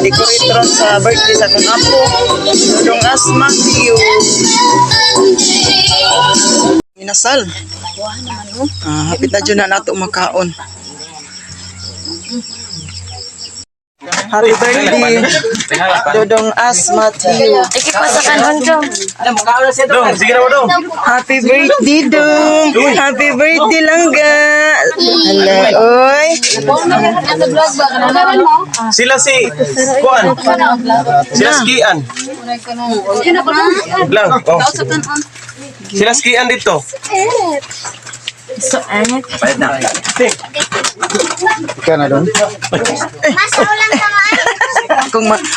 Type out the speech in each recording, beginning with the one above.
Decorate ron sa birthday sa akong apo. Dodong Asma, see you. Inasal. Ah, hapit na dyan na nato makaon. Happy birthday, Dodong Asma Tio. Dong, sige na mo dong. Happy birthday, Dong! Happy birthday, Langga! Hala, oy! Sila si Kuan. Sila si Kian. Lang. Oh. Sila si Kian dito.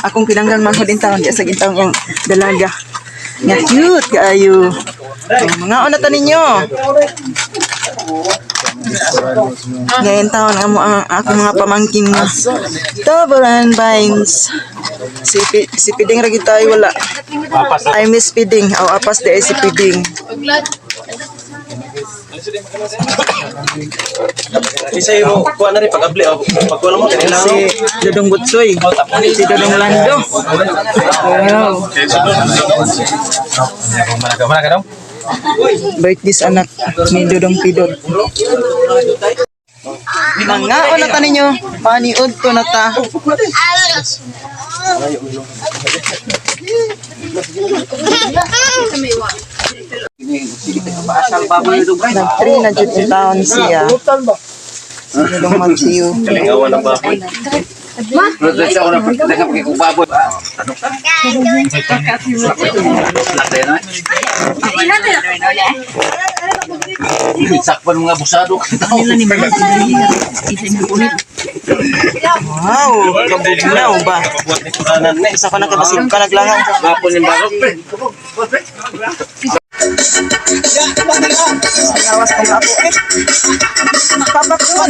Akong pinanggang manghod in taon, di sa gintawon yung dalaga. Nga cute kaayo. Oh, mga una ta ninyo. Ngayon taon amo ang akong mga pamangkin nga. Tabaran Vines. Si Piding ra gid tayo wala. I miss Piding. Aw apas di ay si Piding. Isa mo kuan na rin pag-abli oh. Pagkuan mo kanila. Si Dodong Butsoy. Si Dodong Lando. Wow. Mana ka dong? Birthday sa anak ni Dodong Pidot. Mangaon na ta ninyo. Paniud ko na ta. Nag-3 na jud in town siya. Si Dodong Matthew. Kalingawan ng baboy. Sakpan mga busado ka tao. Wow, kabugnaw ba? Buat ni kuranan ni. Isa ko na kabasig ka naglangaw. Hapon yung bago. Lawas kong apo eh. Papa ko.